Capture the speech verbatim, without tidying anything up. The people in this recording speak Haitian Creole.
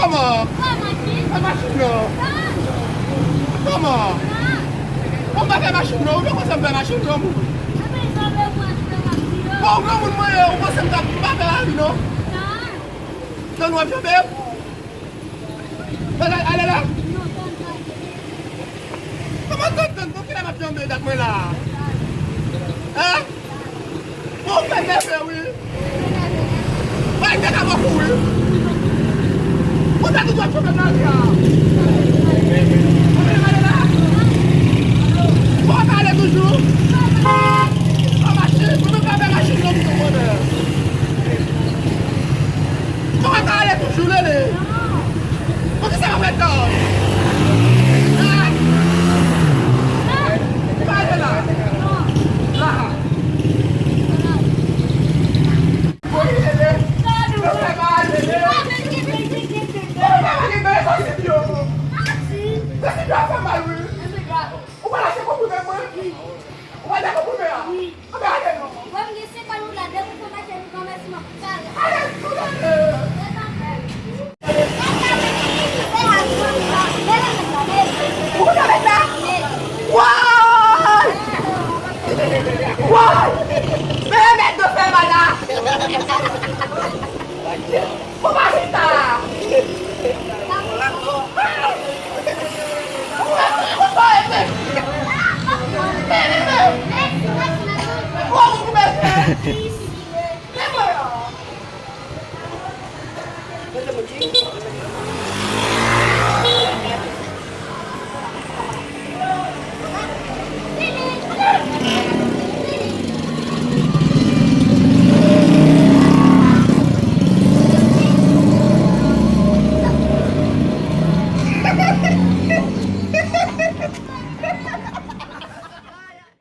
Kòman? Fè machin nan. Kòman? Ou pa fè machin nan, ou pa konn sa m fè machin nan, moun. Bon, granmoun mwen ye, ou panse m t ap, m pa fè lari, non. Tann w ap janbe. Ale, ale la. Kòman tann, tann, pou kilè m ap janbe dat mwen la? Hein? Bon, ou fè nève, wi. Bay tèt a bòkò, wi. Ou ta toujou ap janbe nan lari a. Ou menm ale la. Bon, ou ta ale toujou. Ou machin, ou menm pa fè machin nan, m tou konnen. Bon, ou ta ale toujou, Lele. Poukisa w ap ret la? Ah! Pale la. La. Bon, Lele. Yo fè mal, Lele. Yo fè mal, Lele, sensib yo. Sensib yo ap fè mal, wi. Ou pa lage konprimen mwen? Ou pa lage konprimen a? Anben ale non. Bon, m gen senkant goud la, depi w fè mache nou granmèsi, m ap pale. Ale, nou gade. Ou konn sa met la? Woy! Woy! Men mèt do fè mal la. Ou pa chita.